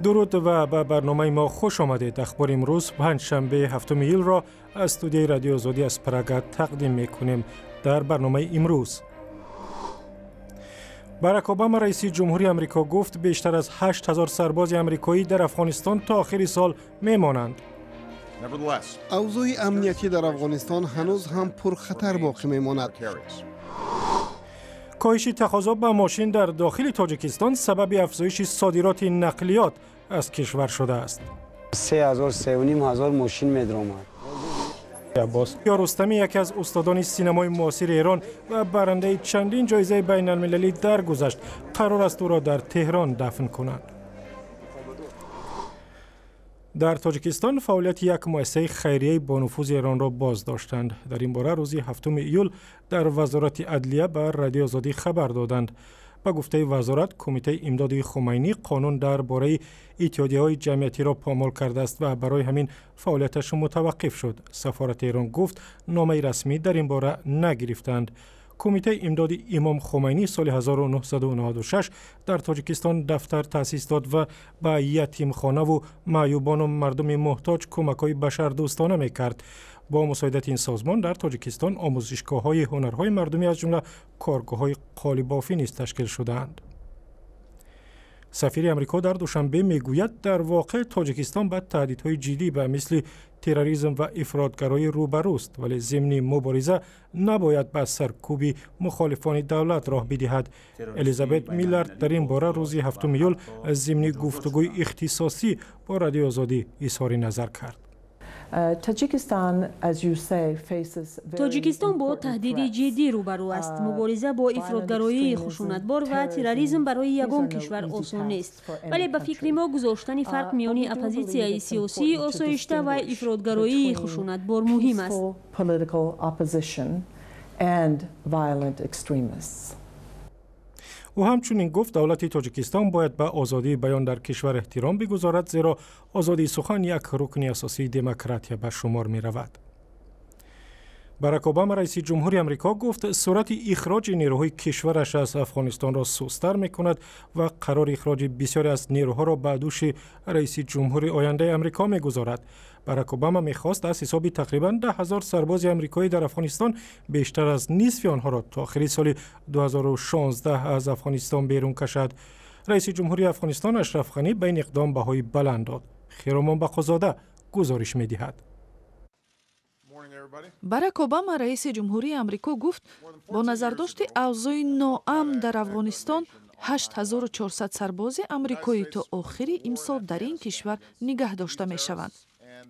Дуруд ва ба барномаи мо хуш омадед. Ахбори имрӯз, панҷшанбе, 7 июлро аз студияи Радиои Озодӣ аз Прага тақдим мекунем. Дар барномаи имрӯз Барак Обама, раиси ҷумҳури Амрико, гуфт бештар аз 8000 сарбози амрикоӣ дар Афғонистон то охири сол мемонанд. Авзои амниятӣ дар Афғонистон ҳанӯз ҳам пурхатар боқӣ мемонад. Коҳиши тақозо ба мошин дар дохили Тоҷикистон сабаби афзоиши содироти нақлиёт аз кишвар шудааст. 3000, 3500 мошин медаромад. Аббос Киаростамӣ, яке аз устодони синамои муосири Эрон ва барандаи чандин ҷоизаи байналмилалӣ, даргузашт. Қарор аст ӯро дар Теҳрон дафн кунанд. Дар Тоҷикистон фаъолияти як муассисаи хайрияи бонуфузи Эронро боз доштанд. Дар ин бора рӯзи 7 июл дар Вазорати адлия ба Радиои Озодӣ хабар доданд. Ба гуфтаи вазорат, Кумитаи имдоди Хумайнӣ қонун дар бораи иттиҳодияҳои ҷамъиятиро помол кардааст ва барои ҳамин фаъолияташ мутаваққиф шуд. Сафорати Эрон гуфт, номаи расмӣ дар ин бора нагирифтанд. Кумитаи имдоди Имом Хумайнӣ соли 1996 дар Тоҷикистон дафтар таъсис дод ва ба ятимхонаву маъюбону мардуми муҳтоҷ кӯмакҳои башардӯстона мекард. Бо мусоидати ин созмон дар Тоҷикистон омӯзишгоҳҳои ҳунарҳои мардумӣ, аз ҷумла коргоҳҳои қолибофӣ низ ташкил шудаанд. Сафири Амрико дар Душанбе мегӯяд, дар воқеъ Тоҷикистон ба таҳдидҳои ҷиддӣ ба мисли терроризм ва ифротгароӣ рӯбарӯст, вале зимни мубориза набояд ба саркӯби мухолифони давлат роҳ бидиҳад. Элизабет Миллард дар ин бора рӯзи 7 июл зимни гуфтугӯи ихтисосӣ бо Радиои Озодӣ изҳори назар кард. Тоҷикистон бо таҳдиди ҷиддӣ рӯбарӯ аст. Мубориза бо ифротгароии хушунатбор ва терроризм барои ягон кишвар осон нест, вале ба фикри мо, гузоштани фарқ миёни оппозитсияи сиёсии осоишта ва ифротгароии хушунатбор муҳим аст. Ӯ ҳамчунин гуфт, давлати Тоҷикистон бояд ба озодии баён дар кишвар эҳтиром бигузорад, зеро озодии сухан як рукни асосии демократия ба шумор меравад. Барак Обама, раиси ҷумҳури Амрико, гуфт, суръати ихроҷи нерӯҳои кишвараш аз Афғонистонро сустар мекунад ва қарори ихроҷи бисёре аз нерӯҳоро ба дӯши раиси ҷумҳури ояндаи Амрико мегузорад. Барак Обама мехост аз ҳисоби тақрибан 10 000 сарбози амрикоӣ дар Афғонистон бештар аз нисфи онҳоро то охири соли 2016 аз Афғонистон берун кашад. Раиси ҷумҳури Афғонистон Ашраф Ғанӣ ба ин иқдом баҳои баланд дод. Хиромон Бақозода гузориш медиҳад. Барак Обама, раиси ҷумҳурии Амрико, гуфт, бо назардошти авзои ноамн дар Афғонистон 8400 сарбози амрикоӣ то охири имсол дар ин кишвар нигаҳ дошта мешаванд.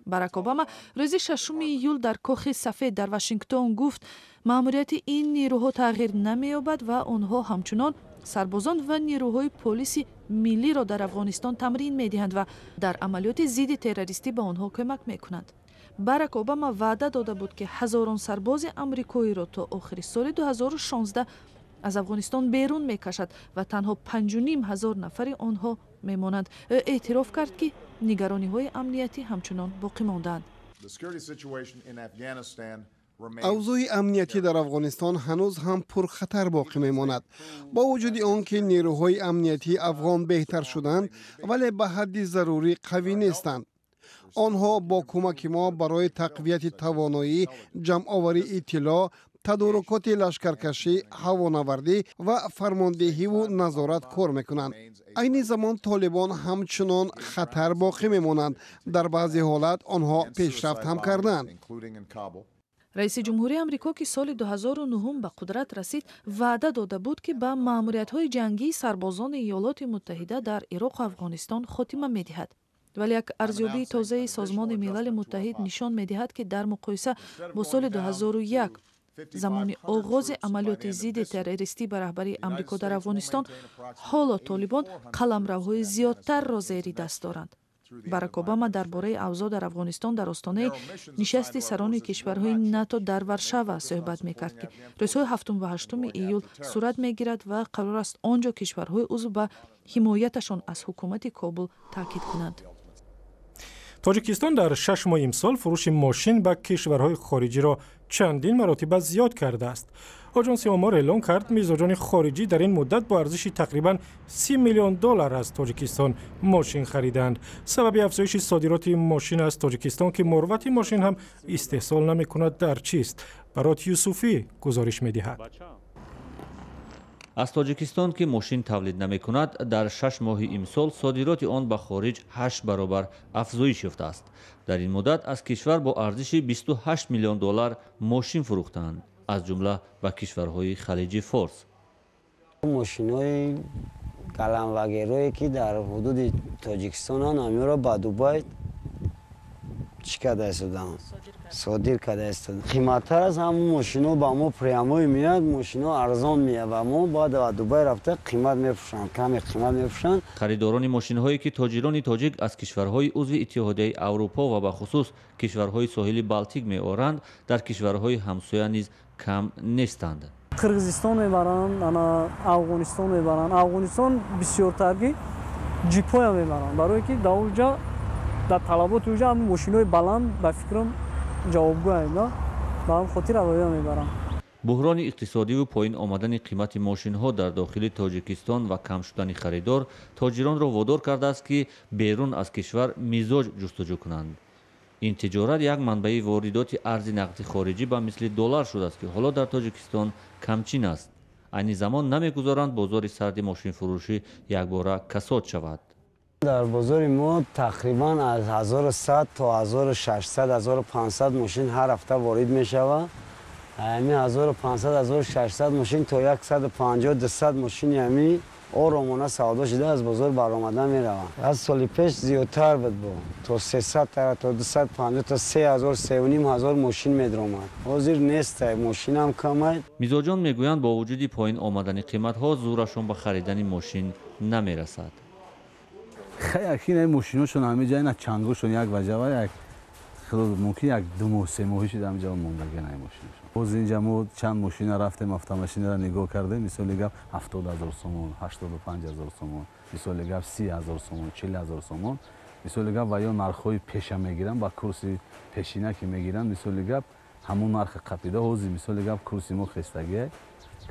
Барак Обама рӯзи 6 июл дар Кохи Сафед дар Вашингтон гуфт, маъмурияти ин нерӯҳо тағйир намеёбад ва онҳо ҳамчунон сарбозон ва нерӯҳои полиси миллиро дар Афғонистон тамрин медиҳанд ва дар амалиёти зидди террористӣ ба онҳо кӯмак мекунанд. Барак Обама ваъда дода буд, ки ҳазорон сарбози амрикоиро то охири соли 2016 аз Афғонистон берун мекашад ва танҳо 5500 нафари онҳо мемонанд. Ӯ эътироф кард, ки нигарониҳои амниятӣ ҳамчунон боқӣ мондаанд. Авзои амниятӣ дар Афғонистон ҳанӯз ҳам пурхатар боқӣ мемонад. Бо вуҷуди он ки нерӯҳои амниятии афғон беҳтар шуданд, вале ба ҳадди зарурӣ қавӣ нестанд. Онҳо бо кӯмаки мо барои тақвияти тавоноӣ, ҷамъоварии иттилоъ, тадорукоти лашкаркашӣ, ҳавонавардӣ ва фармондеҳиву назорат кор мекунанд. Айни замон толибон ҳамчунон хатар боқӣ мемонанд. Дар баъзе ҳолат онҳо пешрафт ҳам карданд. Раиси ҷумҳурии Амрико, ки соли 2009 ба қудрат расид, ваъда дода буд, ки ба маъмуриятҳои ҷангии сарбозони Иёлоти Муттаҳида дар Ироқу Афғонистон хотима медиҳад, вале як арзёбии тозаи Созмони Милали Муттаҳид нишон медиҳад, ки дар муқоиса бо соли 2001, замони оғози амалиёти зидди террористӣ ба раҳбарии Амрико дар Афғонистон, ҳоло толибон қаламравҳои зиёдтарро зери даст доранд. Барак Обама дар бораи авзоъ дар Афғонистон дар остонаи нишасти сарони кишварҳои НАТО дар Варшава суҳбат мекард, ки рӯзҳои 7 ва 8 июл сурат мегирад ва қарор аст он ҷо кишварҳои узв ба ҳимояташон аз ҳукумати Кобул таъкид кунанд. Тоҷикистон дар 6 моҳи имсол фурӯши мошин ба кишварҳои хориҷиро чандин маротиба зиёд кардааст. Оҷонси омор эълон кард, мизоҷони хориҷӣ дар ин муддат бо арзиши тақрибан 30 миллион доллар аз Тоҷикистон мошин харидаанд. Сабаби афзоиши содироти мошин аз Тоҷикистон, ки мурвати мошин ҳам истеҳсол намекунад, дар чист? Барот Юсуфӣ гузориш медиҳад. Аз Тоҷикистон, ки мошин тавлид намекунад, дар 6 моҳи имсол содироти он ба хориҷ ҳашт баробар афзоиш ёфтааст. Дар ин муддат аз кишвар бо арзиши 28 миллион доллар мошин фурӯхтаанд, аз ҷумла ба кишварҳои Халиҷи Форс. Мошинои Гелендвагенрое, ки дар ҳудуди Тоҷикистонанд, ҳаминро ба Дубай чӣ карда истоданд, содир карда истоданд. Қиматтар аст. Ҳамун мошино ба мо прямой меяд, мошино арзон меяд ва мо баъд ба Дубай рафта қимат мефурӯшанд, каме қимат мефурӯшанд. Харидорони мошинҳое, ки тоҷирони тоҷик аз кишварҳои узви Иттиҳодияи Аврупо ва бахусус кишварҳои соҳили Балтик меоранд, дар кишварҳои ҳамсоя низ кам нестанд. Қирғизистон мебаранд, ана Афғонистон мебаранд. Афғонистон бисёртар ки ҷипоя мебаранд, барое ки дар онҷа дар талаботи уҷа ҳамин мошинои баланд, ба фикрам, ҷавобгӯянд, ба ҳамин хотир авоя мебаранд. Буҳрони иқтисодиву поин омадани қимати мошинҳо дар дохили Тоҷикистон ва кам шудани харидор тоҷиронро водор кардааст, ки берун аз кишвар мизоҷ ҷустуҷӯ кунанд. Ин тиҷорат як манбаи воридоти арзи нақди хориҷӣ ба мисли доллар шудааст, ки ҳоло дар Тоҷикистон камчин аст. Айни замон намегузоранд бозори сарди мошинфурӯшӣ якбора касод шавад. Дар бозори мо тақрибан аз 1100 то 1600, 1500 мошин ҳар ҳафта ворид мешавад. Ҳамин 1500, 1600 мошин то 150, 200 мошини ҳами оромона савдо шуда, аз бозор баромада мераванд. Аз соли пеш зиёдтар буд, бо то 300 тара, то 250, то 3000, 3500 мошин медаромад. Ҳозир нест, мошинам камай. Мизоҷон мегӯянд, бо вуҷуди поин омадани қиматҳо зӯрашон ба харидани мошин намерасад. Хай, мошиношон ҳамиҷа ина чангошон як ваҷава, як мумкин як 2 моҳ, 3 моҳӣ шуда, ҳамиҷа мондаги най мошиношон. Боз инҷа мо чанд мошина рафтем, автомашинара нигоҳ кардем. Мисоли гап, 70 000 сомон, 85 000 сомон, мисоли гап, 30 000 сомон, 40 000 сомон, мисоли гап. Ва ё нархҳои пеша мегиранд, ба курси пешина ки мегиранд, мисоли гап, ҳамун нархи қапида. Ҳозир, мисоли гап, курси мо хестагия,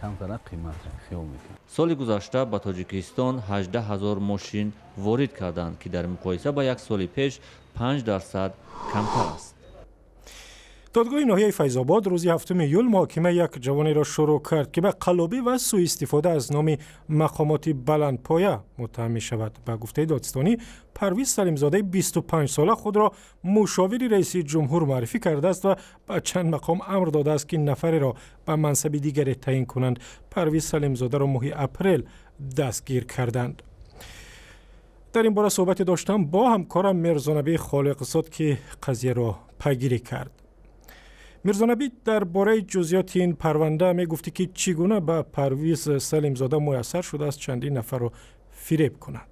камтара қимат хиёл мекунад. Соли гузашта ба Тоҷикистон 18 ҳазор мошин ворид карданд, ки дар муқоиса ба як соли пеш 5% камтар аст. Додгоҳи ноҳияи Файзобод рӯзи 7 июл муҳокимаи як ҷавонеро шурӯъ кард, ки ба қаллобӣ ва сӯистифода аз номи мақомоти баландпоя муттаҳам мешавад. Ба гуфтаи додстонӣ, Парвиз Салимзодаи 25сола худро мушовири раиси ҷумҳур муаррифӣ кардааст ва ба чанд мақом амр додааст, ки нафареро ба мансаби дигаре таъин кунанд. Парвиз Салимзодаро моҳи апрел дастгир карданд. Дар ин бора суҳбате доштам бо ҳамкорам Мирзонабӣ Холиқзод, ки қазияро пайгирӣ кард. Мирзонабӣ, дар бораи ҷузъиёти ин парванда мегуфтӣ, ки чӣ гуна ба Парвиз Салимзода муяссар шудааст чандин нафарро фиреб кунад?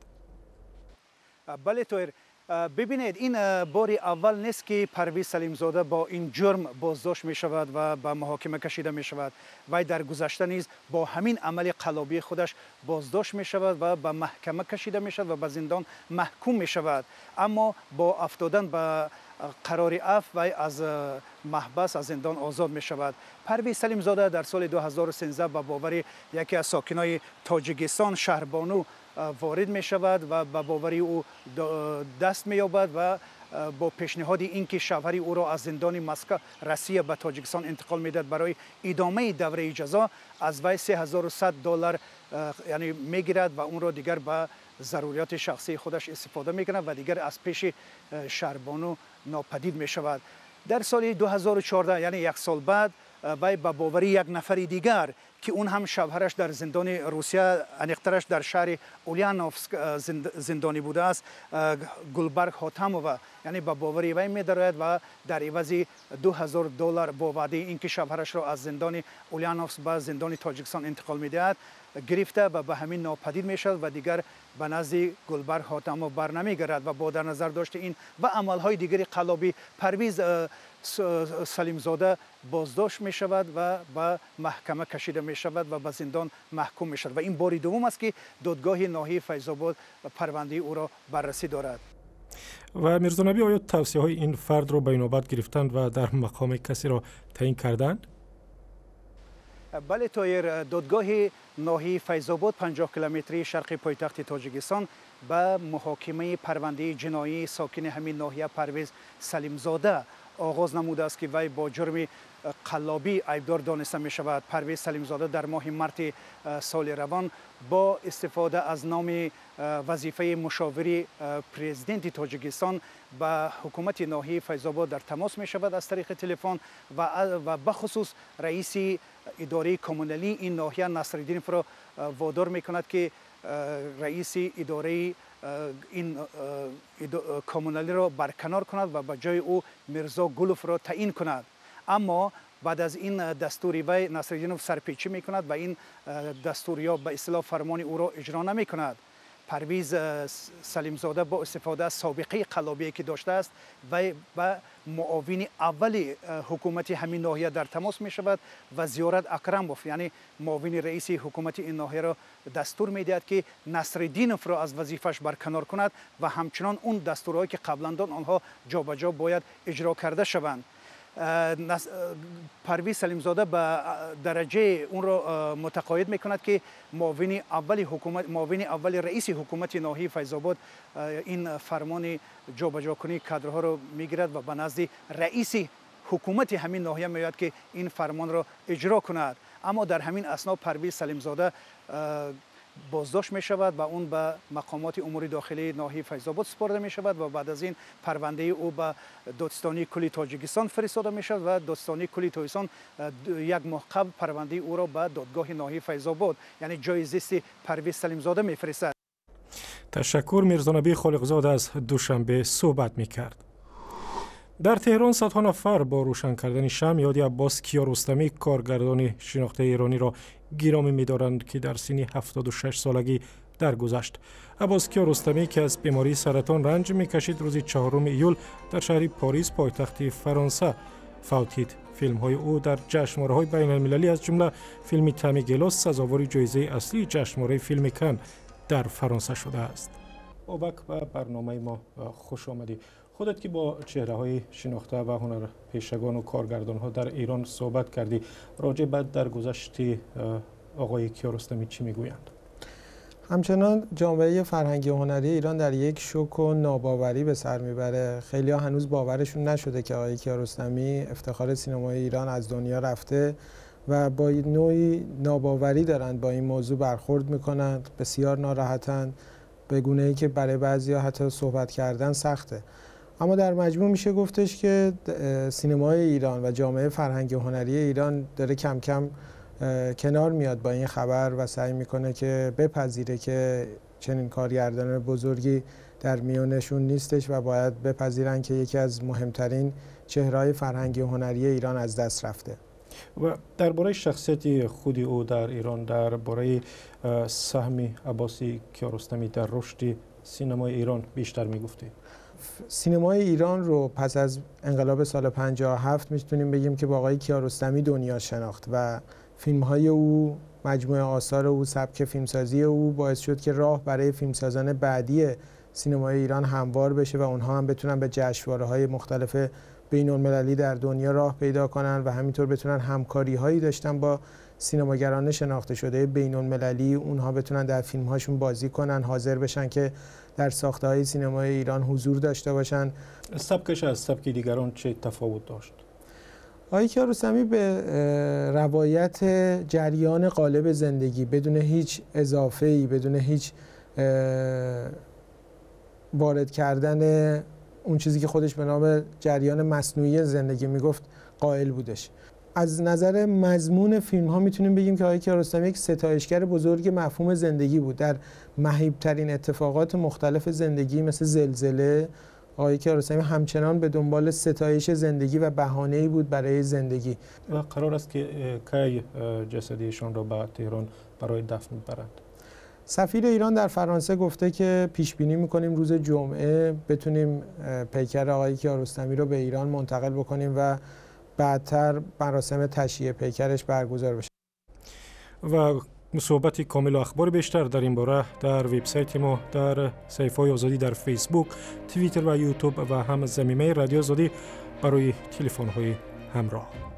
Бале, Тоҳир, бибинед, ин бори аввал нест, ки Парвиз Салимзода бо ин ҷурм боздошт мешавад ва ба муҳокима кашида мешавад. Вай дар гузашта низ бо ҳамин амали қаллобии худаш боздошт мешавад ва ба маҳкама кашида мешавад ва ба зиндон маҳкум мешавад. Аммо бо афтодан ба қарори афв вай аз маҳбас, аз зиндон озод мешавад. Парвиз Салимзода дар соли 2013 ба бовари яке аз сокинои Тоҷикистон, Шаҳрбону, ворид мешавад ва ба бовари ӯ даст меёбад ва бо пешниҳоди ин ки шавҳари ӯро аз зиндони Москва, Россия, ба Тоҷикистон интиқол медиҳад барои идомаи давраи ҷазо, аз вай 3100 доллар, яъне, мегирад ва онро дигар ба заруриёти шахсии худаш истифода мекунад ва дигар аз пеши Шаҳрбону нопадид мешавад. Дар соли 2014, яъне як сол баъд, вай ба бовари як нафари дигар, ки он ҳам шавҳараш дар зиндони Русия, аниқтараш дар шаҳри Ульяновск зиндонӣ будааст, Гулбарг Ҳотамова, яъне ба бовари вай медарояд ва дар ивази 2000 доллар бо ваъдаи ин ки шавҳарашро аз зиндони Ульяновск ба зиндони Тоҷикистон интиқол медиҳад, гирифта ва ба ҳамин нопадид мешавад ва дигар ба назди Гулбарг Ҳотамов барнамегардад. Ва бо дар назар дошти ин ва амалҳои дигари қаллобӣ Парвиз Салимзода боздошт мешавад ва ба маҳкама кашида мешавад ва ба зиндон маҳкум мешавад. Ва ин бори дуввум аст, ки додгоҳи ноҳияи Файзобод парвандаи ӯро баррасӣ дорад. Ва Мирзонабӣ, оё тавсияҳои ин фардро ба инобат гирифтанд ва дар мақоми касеро таъин карданд? Бале, Тоир, додгоҳи ноҳияи Файзобод, 50 километрии шарқи пойтахти Тоҷикистон, ба муҳокимаи парвандаи ҷиноии сокини ҳамин ноҳия Парвиз Салимзода оғоз намудааст, ки вай бо ҷурми қаллобӣ айбдор дониста мешавад. Парвиз Салимзода дар моҳи марти соли равон бо истифода аз номи вазифаи мушовири президенти Тоҷикистон ба ҳукумати ноҳияи Файзобод дар тамос мешавад аз тариқи телефон ва бахусус раиси идораи коммуналии ин ноҳия Насриддиновро водор мекунад, ки раиси идораи ин коммуналиро барканор кунад ва ба ҷои ӯ Мирзо Гуловро таъин кунад. Аммо баъд аз ин дастури вай Насриддинов сарпечӣ мекунад ва ин дастур ё ба истилоҳ фармони ӯро иҷро намекунад. Парвиз Салимзода бо истифода аз собиқаи қаллобие, ки доштааст, вай ба муовини аввали ҳукумати ҳамин ноҳия дар тамос мешавад ва Зиёрат Акрамов, яъне муовини раиси ҳукумати ин ноҳияро дастур медиҳад, ки Насриддиновро аз вазифааш барканор кунад ва ҳамчунон он дастурҳое, ки қаблан дод, онҳо ҷобаҷо бояд иҷро карда шаванд. Парвиз Салимзода ба дараҷаи онро мутақоид мекунад, ки муовини аввали ҳукумат, муовини аввали раиси ҳукумати ноҳияи Файзобод ин фармони ҷобаҷокунии кадрҳоро мегирад ва ба назди раиси ҳукумати ҳамин ноҳия меояд, ки ин фармонро иҷро кунад. Аммо дар ҳамин асно Парвиз Салимзода боздошт мешавад ва он ба мақомоти умури дохилии ноҳияи Файзобод супорда мешавад ва баъд аз ин парвандаи ӯ ба Додситонии кулли Тоҷикистон фиристода мешавад ва Додситонии кулли Тоҷикистон як моҳ қабл парвандаи ӯро ба додгоҳи ноҳияи Файзобод, яъне ҷои зисти Парвиз Салимзода, мефиристад. Ташаккур. Мирзонабӣ Холиқзод аз Душанбе суҳбат мекард. Дар Теҳрон садҳо нафар бо рӯшан кардани шамъ ёди Аббос Киёрустамӣ, коргардони шинохтаи эрониро гиромӣ медоранд, ки дар синни 76 солагӣ даргузашт. Аббос Киёрустамӣ, ки аз бемории саратон ранҷ мекашид, рӯзи 4 июл дар шаҳри Порис, пойтахти Фаронса, фавтид. Филмҳои ӯ дар ҷашнвораҳои байналмилалӣ, аз ҷумла филми «Таъми гелос», сазовори ҷоизаи аслии ҷашнвораи филми Кан дар Фаронса шудааст. Бобак, ба барномаи мо хуш омадӣ. Худат ки бо чеҳраҳои шинохта ва ҳунарпешагону коргардонҳо дар Эрон суҳбат кардӣ, роҷеъ ба даргузашти оғои Киёрустамӣ чӣ мегӯянд? همچنان جامعه فرهنگی و هنری ایران در یک شوک و ناباوری به سر میبره. خیلی ها هنوز باورشون نشده که آقای کیارستمی، افتخار سینمای ایران، از دنیا رفته و با نوعی ناباوری دارند با این موضوع برخورد میکنند. بسیار ناراحتند، به گونه ای که برای بعضی ها حتی صحبت کردن سخته. اما در مجموع میشه گفتش که سینمای ایران و جامعه فرهنگی و هنری ایران داره کم کم کنار میاد با این خبر و سعی میکنه که بپذیره که چنین کارگردان بزرگی در میونشون نیستش و باید بپذیرن که یکی از مهمترین چهرهای فرهنگی و هنری ایران از دست رفته. و درباره شخصیت خودی او در ایران، درباره سهم عباسی کیارستمی در رشد سینمای ایران بیشتر میگفتی؟ سینمای ایران رو پس از انقلاب سال 57 میتونیم بگیم که با آقای کیارستمی دنیا شناخت و فیلم‌های او، مجموعه آثار او، سبک فیلمسازی او باعث شد که راه برای فیلمسازان بعدی سینمای ایران هموار بشه و اونها هم بتونن به جشنواره‌های مختلف بین‌المللی در دنیا راه پیدا کنن و همینطور بتونن همکاری‌هایی داشتن با سینماگران شناخته شده بین‌المللی، اونها بتونن در فیلم‌هاشون بازی کنن، حاضر بشن که در ساخته‌های سینمای ایران حضور داشته باشن. سبکش از سبک دیگران چه تفاوت داشت؟ آقای کیارستمی به روایت جریان قالب زندگی بدون هیچ اضافه‌ای، بدون هیچ وارد کردن اون چیزی که خودش به نام جریان مصنوعی زندگی میگفت قائل بودش. از نظر مضمون فیلم ها میتونیم بگیم که آقای کیارستمی یک ستایشگر بزرگ مفهوم زندگی بود. در مهیب‌ترین اتفاقات مختلف زندگی مثل زلزله، آقای کیارستمی همچنان به دنبال ستایش زندگی و بهانه‌ای بود برای زندگی. و قرار است که کی جسدشان را به تهران برای دفن ببرند؟ سفیر ایران در فرانسه گفته که پیش بینی می‌کنیم روز جمعه بتونیم پیکر آقای کیارستمی رو به ایران منتقل بکنیم و بعدتر مراسم تشییع پیکرش برگزار بشه. و Суҳбати комилу ахбори бештар дар ин бора дар вебсайти мо, дар саҳифаҳои Озодӣ дар Фейсбук, Твиттер ва Ютуб ва ҳам замимаи Радиои Озодӣ барои телефонҳои ҳамроҳ.